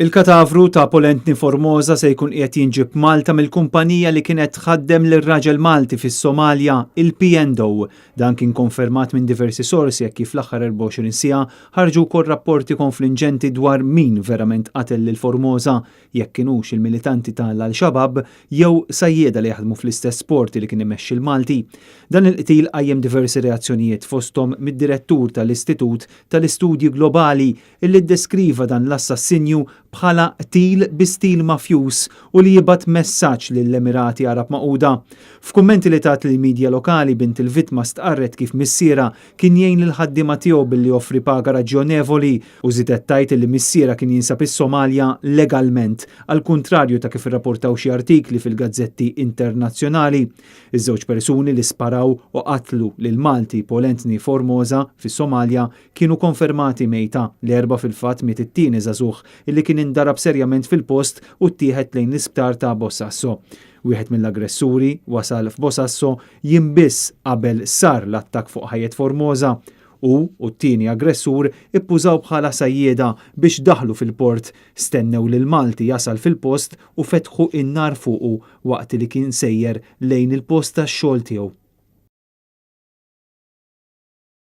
Il-katavru ta' Paul Anthony Formosa se jkun qiegħed jinġieb Malta mill-kumpanija li kienet tħaddem lir-raġel Malti fis-Somalja, il-P&O. Dan kien konfermat minn diversi sorsi hekk kif fl-aħħar 24 siegħa ħarġu wkoll rapporti konflinġenti dwar min verament qatel lil Formosa, jekk kinux il-militanti ta' l-Al-Shabaab jew sajjieda li jaħdmu fl-istess port li kien imexxi l-Malti. Dan il-qtil qajjem diversi reazzjonijiet fosthom mid-direttur tal-Istitut tal-Istudji Globali illi ddeskriva dan l-assassinju bħala qtil bi stil mafjuż u li jibgħat messaġġ lill-Emirati Għarab Magħquda. F'kummenti li tat lill-midja lokali, bint il-vittma stqarret kif missierha kien jgħin lill-ħaddiema tiegħu billi joffri paga raġjonevoli u żiedet tgħid illi missierha kien jinsab is-Somalja legalment, għall-kuntrarju ta' kif irrapportaw xi artikli fil-gazzetti internazzjonali. Iż-żewġ persuni li sparaw u qatlu lill-Malti Paul Anthony Formosa fis-Somalja kienu konfermati mejta. L-Erbgħa fil-fatt miet it-tieni żagħżugħ illi kien indarab serjament fil-post u ttieħed lejn l-isptar ta' Bosaso. Wieħed mill-aggressuri wasal f'Bosaso jiem biss qabel sar l-attakk fuq ħajjet Formosa. Hu u t-tieni aggressur ippużaw bħala sajjieda biex daħlu fil-port, stennew lil Malti jasal fil-post u fetħu n-nar fuqu waqt li kien sejjer lejn il-post tax-xogħol tiegħu.